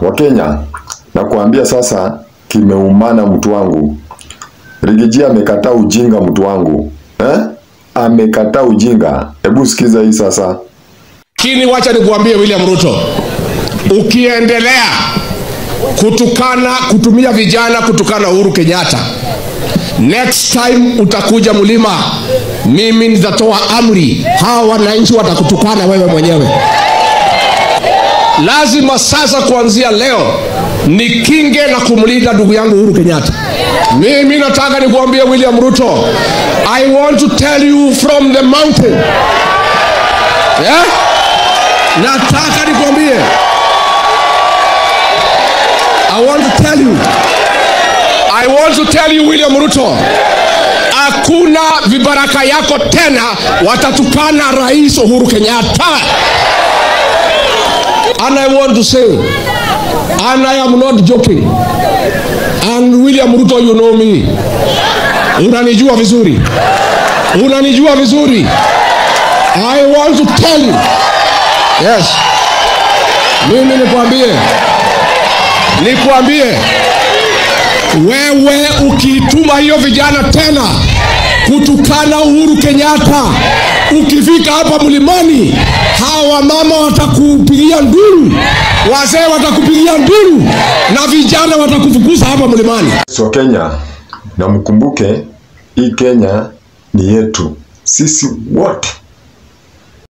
Wakenya, nakuambia sasa kimeumana mtu wangu. Riggy G amekataa ujinga mtu wangu. Amekataa ujinga. Hebu sikiza hii sasa. Lakini wacha nikuambie William Ruto, ukiendelea kutukana, kutumia vijana kutukana Uhuru Kenyatta, next time utakuja mlima, mimi nitatoa amri, hawa wananchi watakutukana wewe mwenyewe. Lazima sasa kuanzia leo nikinge na kumlinda ndugu yangu Uhuru Kenyatta. Mimi nataka nikuambie William Ruto, I want to tell you from the mountain. Yeah? Nataka nikuambie, I want to tell you, I want to tell you William Ruto, hakuna vibaraka yako tena watatukana Rais Uhuru Kenyatta. And I want to say, and I am not joking, and William Ruto, you know me, unanijua vizuri, unanijua vizuri. I want to tell you, yes, mimi nikuambie, wewe ukiituma hiyo vijana tena kutukana Uhuru Kenyatta, ukifika hapa mlimani, hawa mama watakupigia nduru, wazee watakupigia nduru, na vijana watakufukuza hapa mlimani. So Kenya, na mkumbuke hii Kenya ni yetu sisi wote.